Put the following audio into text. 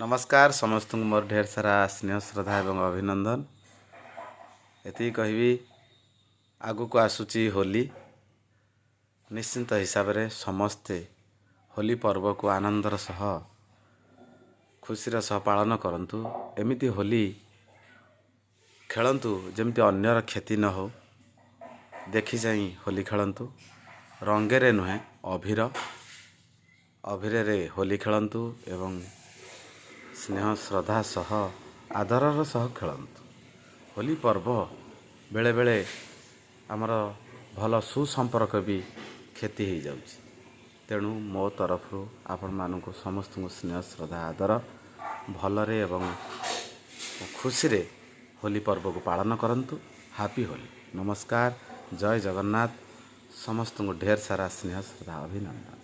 ନମସ୍କାର ସମସ୍ତଙ୍କୁ, ମୋର ଢେର ସାରା ସ୍ନେହ, ଶ୍ରଦ୍ଧା ଏବଂ ଅଭିନନ୍ଦନ। ଏତିକି କହିବି, ଆଗକୁ ଆସୁଛି ହୋଲି। ନିଶ୍ଚିନ୍ତ ହିସାବରେ ସମସ୍ତେ ହୋଲି ପର୍ବକୁ ଆନନ୍ଦର ସହ, ଖୁସିର ସହ ପାଳନ କରନ୍ତୁ। ଏମିତି ହୋଲି ଖେଳନ୍ତୁ ଯେମିତି ଅନ୍ୟର କ୍ଷତି ନ ହେଉ। ଦେଖି ଚାହିଁ ହୋଲି ଖେଳନ୍ତୁ। ରଙ୍ଗରେ ନୁହେଁ, ଅଭିର ଅଭିରରେ ହୋଲି ଖେଳନ୍ତୁ ଏବଂ ସ୍ନେହ ଶ୍ରଦ୍ଧା ସହ, ଆଦରର ସହ ଖେଳନ୍ତୁ। ହୋଲି ପର୍ବ ବେଳେବେଳେ ଆମର ଭଲ ସୁସମ୍ପର୍କ ବି କ୍ଷତି ହେଇଯାଉଛି। ତେଣୁ ମୋ ତରଫରୁ ଆପଣମାନଙ୍କୁ ସମସ୍ତଙ୍କୁ ସ୍ନେହ, ଶ୍ରଦ୍ଧା, ଆଦର। ଭଲରେ ଏବଂ ଖୁସିରେ ହୋଲି ପର୍ବକୁ ପାଳନ କରନ୍ତୁ। ହାପି ହୋଲି। ନମସ୍କାର, ଜୟ ଜଗନ୍ନାଥ। ସମସ୍ତଙ୍କୁ ଢେର ସାରା ସ୍ନେହ, ଶ୍ରଦ୍ଧା, ଅଭିନନ୍ଦନ।